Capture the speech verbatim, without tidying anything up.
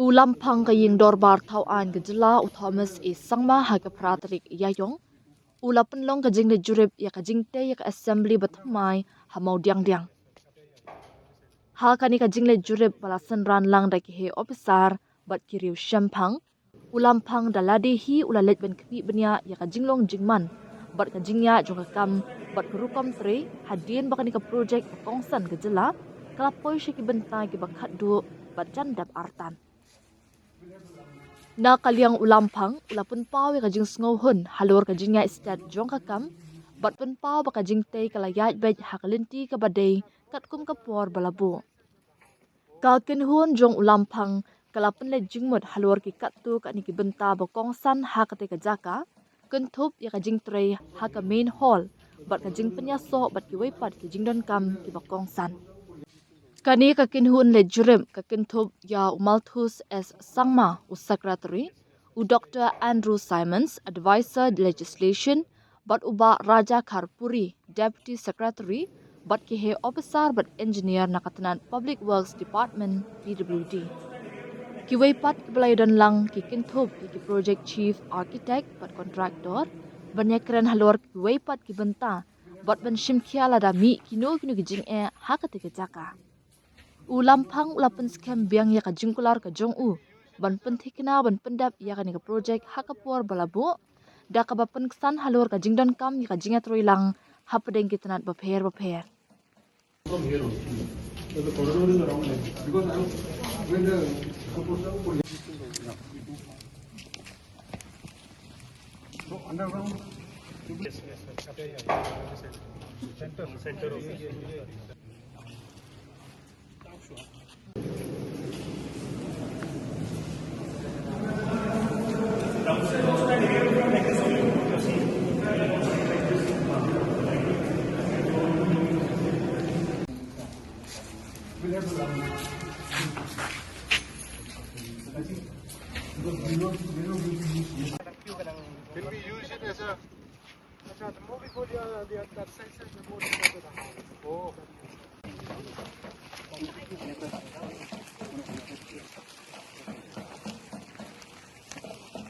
U Lamphang ka ïing dorbar thaw aiñ ka jylla u Thomas A Sangma ha ka phra tarik Ïaïong u la pynlong ka jingleit jurip ïa ka jingtei ïa ka assembly ba thymmai ha Mawdiangdiang. Ha kane ka jingleit jurip ba la synran lang da ki heh ophisar bad ki riew shemphang, u Lamphang da lade hi u la leit ban khmih bniah ïa ka jinglong jingman bad ka jingïaid jong ka kam bad ka rukom trei hadien ba kane ka projek ba kongsan ka jylla ka la poi sha ki bynta kiba khatduh bad jan dep artat. Na ka liang u Lamphang u la pynpaw ïa ka jingsngewhun halor ka jingïaid stet jong ka kam bad pynpaw ba ka jingtei ka la ïaid beit ha ka lynti kaba dei katkum ka por ba la buh. Ka kynhun jong u Lamphang ka la pynleit jingmut halor ki katto katne ki bynta ba kongsan ha katei ka jaka, kynthup ïa ka jingtrei ha ka main hall bad ka jingpynïasoh bad kiwei pat ki jingdonkam kiba kongsan. Kane ka kynhun leit jurip ka kynthup ïa u Malthus S Sangma, u Secretary, u Doktor Andrew Simons, Advisor Legislation, bad u Bah Raja Kharpuri, Deputy Secretary, bad ki heh ophisar bad engineer na ka tnat Public Works Department, P W D. Kiwei pat kiba la ïadon lang ki kynthup ïa ki Project Chief, Architect bad Contractor ban ïakren halor kiwei pat ki bynta bad ban shim khia lada mih kino kino ki jingeh ha katei ka jaka. U Lamphang u la pynskhem biang ïa ka jingkular ka jong u ban pynthikna ban pyndep ïa kane ka projek ha ka por ba la buh, da kaba pynksan halor ka jingdonkam ïa ka jingïatrei lang hapdeng ki tnat bapher bapher. Can we use it as a... Acha, the more we go there, the, that side, side, the more we go to the house. Oh.